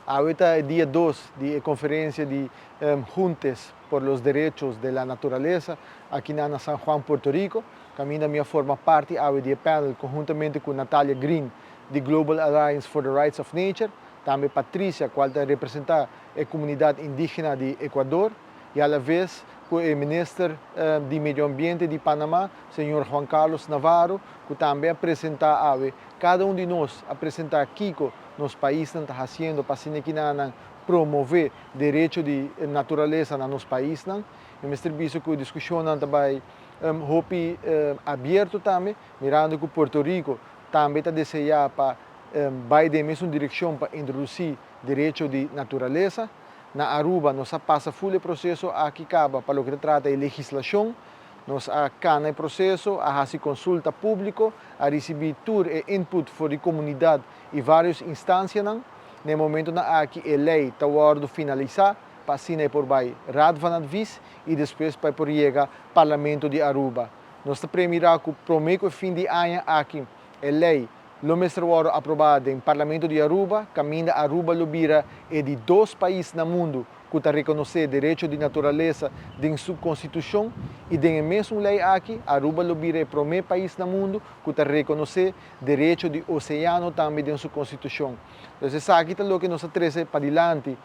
Awe ta e dia 2 di e conferencia di Juntes por los Derechos de la Naturaleza aki na San Juan, Puerto Rico. Caminda mi a forma parti awe di e panel conhuntamente cu Natalia Green di Global Alliance for the Rights of Nature, tambe Patricia, cual ta representa e comunidad indigena di Ecuador, y a la vez cu e minister di Medio Ambiente di Panama, señor Juan Carlos Navarro, cu tambe a presenta awe. Cada un di nos a presenta kico nos paisnan ta haciendo pa asina nan promove derecho di naturalesa na nos paisnan. Y mester bisa cu e discusion tambe hopi abierto tambe, mirando cu Puerto Rico tambe ta desea pa bay den mesun direccion pa introduci derecho di naturalesa. Na Aruba nos a pasa full e proceso aki caba pa loke ta trata e legislacion. Nos a cana e proceso, a haci consulta publico, a ricibi tur e input for di comunidad y varios instancia. Na momento nan aki e ley ta wordo finalisa pa asina por bay Raad van Advies y despues pa por yega Parlamento di Aruba. Nos ta premira cu prome cu fin di aña aki e ley lo mester wordo aproba den Parlamento di Aruba, caminda Aruba lo bira e di 2 pais na mundo cu ta reconoce derecho di naturalesa den su constitucion, y den e mesun ley aki Aruba lo bira e prome pais na mundo cu ta reconoce derecho di oceano tambe den su constitucion. Anto, esaki ta loke nos a trece padilanti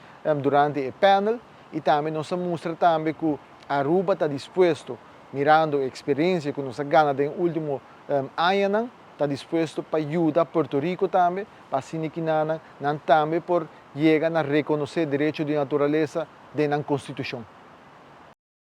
durante e panel, y tambe nos a mustra tambe cu Aruba ta dispuesto, mirando e experiencia cu nos a gana den ultimo añanan, ta dispuesto pa yuda Puerto Rico tambe, pa asina nan tambe por yega na reconoce derecho di naturalesa den e constitucion.